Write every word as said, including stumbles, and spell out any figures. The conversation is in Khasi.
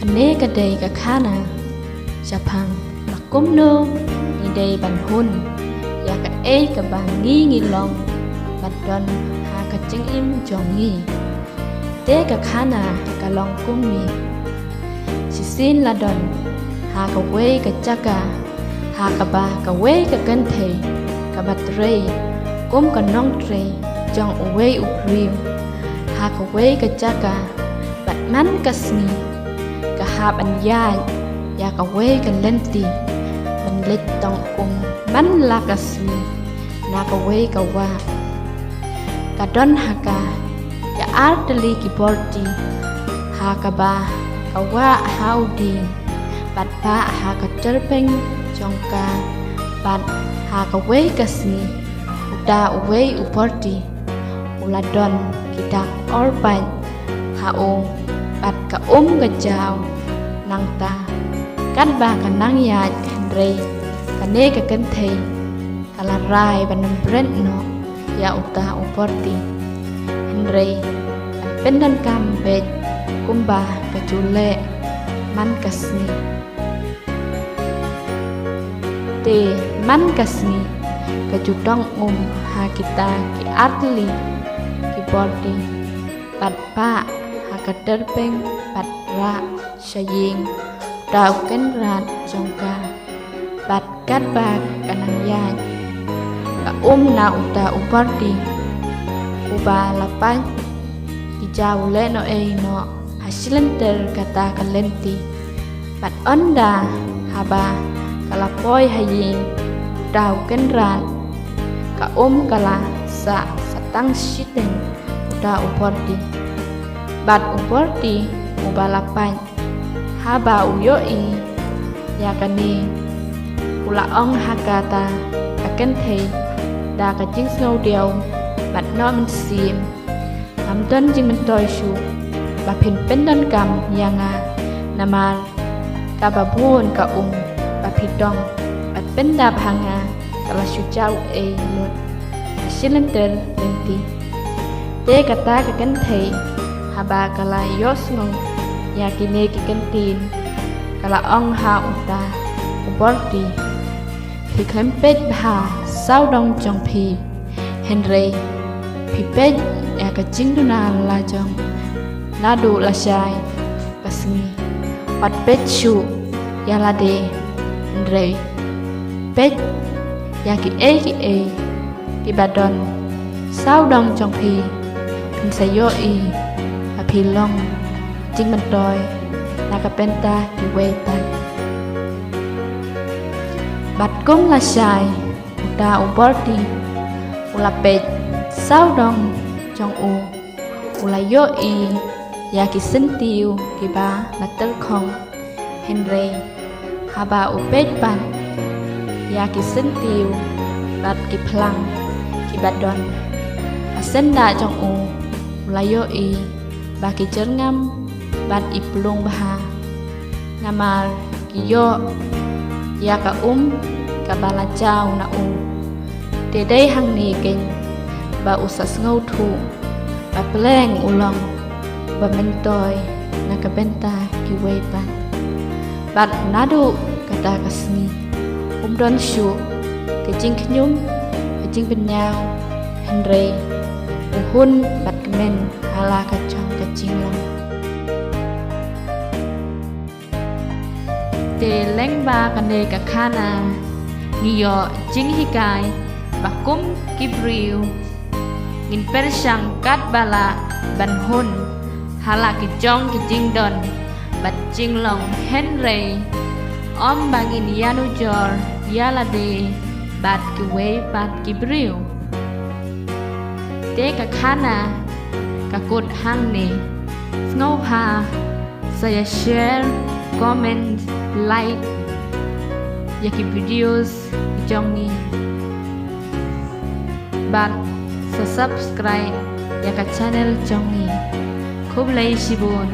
Kane ka dei ka khana shaphang ba kumno ngi dei ban hun ïa kaei kaba ngi ngi long bad don ha ka jingim jong ngi. Te ka khana ka long kumne. Shisien la don ha kawei ka jaka ha kaba kawei ka kynthei kaba trei kum ka nongtrei jong uwei u briew ha kawei ka jaka, bad man ka sngi ka hap ban ïaid ïa kawei ka lynti ban leit tong um man la ka sngi na kawei ka wah. Ka don ha ka ïa ar tylli ki borti, ha kaba ka wah ha u dieng bad ba ha ka tyrpeng jong ka, bad ha kawei ka sngi uta uwei u borti u la don ki dak orpait ha u bad ka um ka jaw. Nangta katba ka nang ïaid hynrei kane ka kynthei ka la rai ban ym bret noh ïa uta u borti. Hynrei ban pyndonkam beit kumba ka ju leh man ka sngi. Te man ka sngi ka ju tong um ha kita ki ar tylli ki borti bad ba ha ka tyrpeng bad rah sha ïing uta u kynrad jong ka. Bad katba ka nang ïaid ka um na uta u borti uba la pait ki jaw lehnohei noh ha shilynter kata ka lynti. Bad ynda haba ka la poi ha ïing uta u kynrad, ka um ka la sah sa tang shiteng uta u borti. Bad u borti uba la pait haba u ïohi ïa kane u la ong ha kata ka kynthei da ka jingsngewdiaw bad nohmynsiem, ngam don jingmyntoi shuh ba phin pyndonkam ïa nga, namar kaba bun ka um ba phi tong bad pyndap ha nga ka la shu jaw ei lut ha shilynter lynti. Te kata ka kynthei haba ka la ïohsngew ïa kine ki kyntien ka la ong ha uta u borti, phi khlem peit bha sawdong jong phi, hynrei phi peit ïa ka jingduna la jong naduh lashai ka sngi. Wat peit shuh ïa lade, hynrei peit ïa kiei kiei kiba don sawdong jong phi, phin sa ïohi ba phi long jingmyntoi na ka bynta kiwei pat. Bad kum lashai uta u borti u la peit sawdong jong u, u la ïohi ïa ki syntiew kiba la tyrkhong. Hynrei haba u peit pat ïa ki syntiew bad ki phlang kiba don ha syndah jong u, u la ïohi ba ki jyrngam bad i plung bha, namar ki ïoh ïa ka um kaba la jaw na u. Te dei hangne keiñ ba u sa sngewthuh ba pleng u long ba myntoi na ka bynta kiwei pat. Bad naduh kata ka sngi um don shuh ka jingkhñium ka jingbynñiaw, hynrei u hun bad kmen ha la ka jong ka jinglong. Te lyngba kane ka khana ngi ïoh jinghikai ba kum ki briew ngin pyrshang katba lah ban hun ha la ki jong ki jingdon bad jinglong, hynrei ym ba ngin ïanujor ïa lade bad kiwei pat ki briew. Te ka khana ka kut hangne. Sngewbha sa ïa share, comment, like ïa ki videos jong ngi bad sa subscribe ïa ka channel jong ngi. Khublei shibun.